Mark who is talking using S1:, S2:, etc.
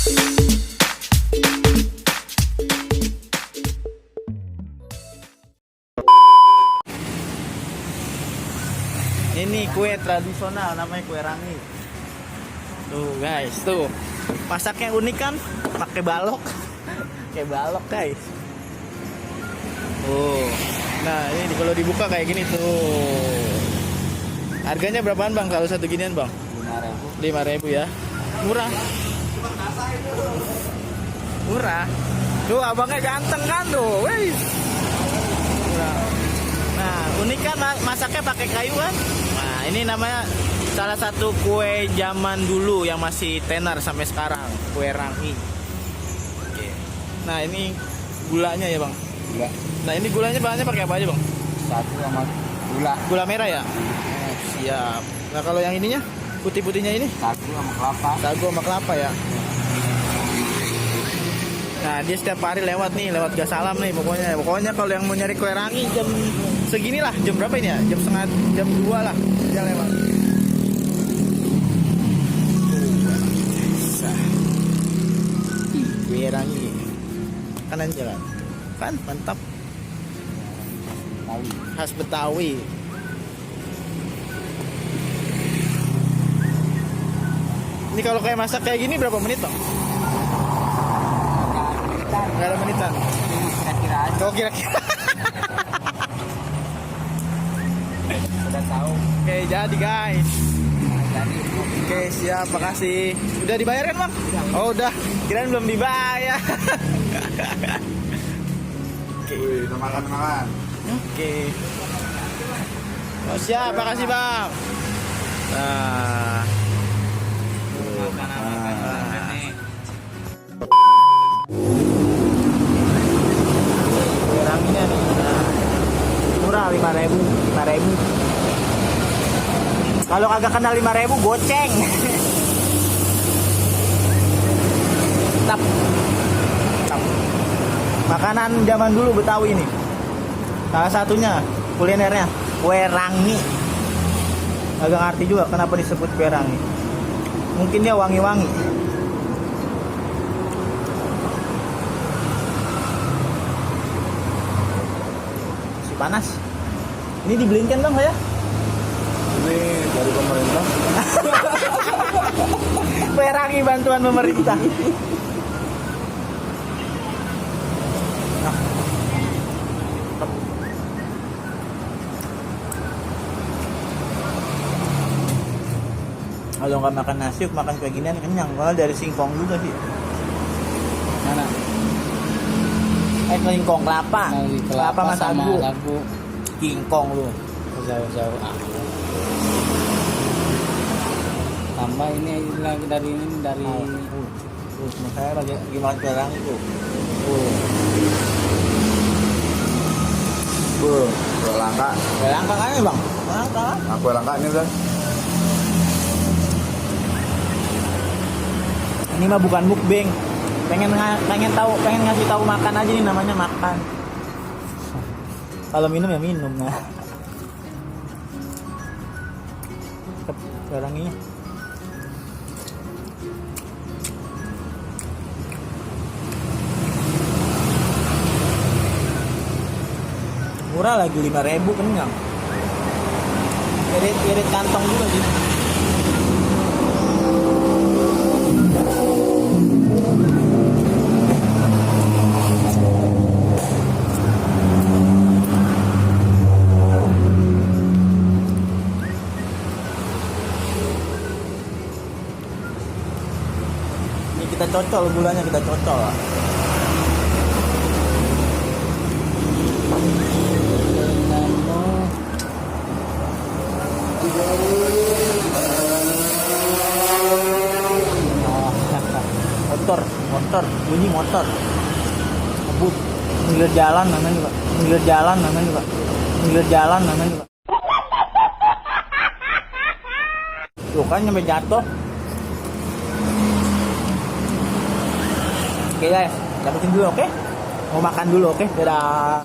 S1: Ini kue tradisional namanya kue rangi. Tuh guys, tuh masaknya unik kan, pakai balok, kayak balok guys. Nah ini kalau dibuka kayak gini tuh. Harganya berapaan bang kalau satu ginian bang? 5.000 ya, murah. Murah. Tuh abangnya ganteng kan tuh, wih. Murah. Nah unik kan masaknya pakai kayu kan? Nah ini namanya salah satu kue zaman dulu yang masih tenar sampai sekarang, kue rangi. Oke. Nah ini gulanya ya bang.
S2: Gula.
S1: Nah ini gulanya bahannya pakai apa aja bang?
S2: Sagu sama gula.
S1: Gula merah ya? Siap. Nah kalau yang ininya, putih-putihnya ini?
S2: Sagu sama kelapa.
S1: Sagu sama kelapa ya. Nah dia setiap hari lewat nih, lewat Gas Alam nih pokoknya. Pokoknya kalau yang mau nyari kue rangi jam segini lah, jam berapa ini ya? Jam 2 lah dia lewat. Kue rangi kanan jalan kan mantap, khas Betawi. Ini kalau kayak masak kayak gini berapa menit bang? Nggak ada menitan.
S2: Kira-kira aja.
S1: Oh kira-kira.
S2: Udah tahu.
S1: Oke jadi guys.
S2: Jadi
S1: Oke siap, makasih. Udah dibayar kan bang? Oh udah, kirain belum dibayar.
S2: wih, udah makan.
S1: Oke. Oh siap, makasih bang. Nah. Ranginya nih. Nah. Murah 5.000. Kalau kagak kenal 5.000 goceng. Tap. Makanan zaman dulu Betawi ini. Salah satunya kulinernya kue rangi. Agak ngerti juga kenapa disebut kue rangi. Mungkin dia wangi-wangi. Masih panas. Ini dibeliin kan bang saya?
S2: Ini dari pemerintah.
S1: Kue rangi bantuan pemerintah. Kalau nggak makan nasi, makan kayak ginian kenyang. Malah dari singkong juga sih.
S2: Mana?
S1: Singkong kelapa. Kelapa sama sagu. Kingkong lu.
S2: Jauh-jauh. Tambah ini lagi dari
S1: Saya lagi makan kue rangi tuh.
S2: kue langka.
S1: Kue langka kan ya bang? Langka.
S2: Nah, kue langka ini udah.
S1: Ini mah bukan mukbang. Pengen ngasih tahu makan aja nih, namanya makan. Kalau minum ya minum nah. Sekarang ini murah lagi 5.000 kenyang. Irit kantong juga sih. Kita cocol gulanya, kita cocol lah. Motor bunyi motor ngebut pinggir jalan namanya pak, pinggir jalan namanya pak. Tuh kan nyampe jatuh. Oke guys, dapetin dulu oke? Mau makan dulu oke? Dadah.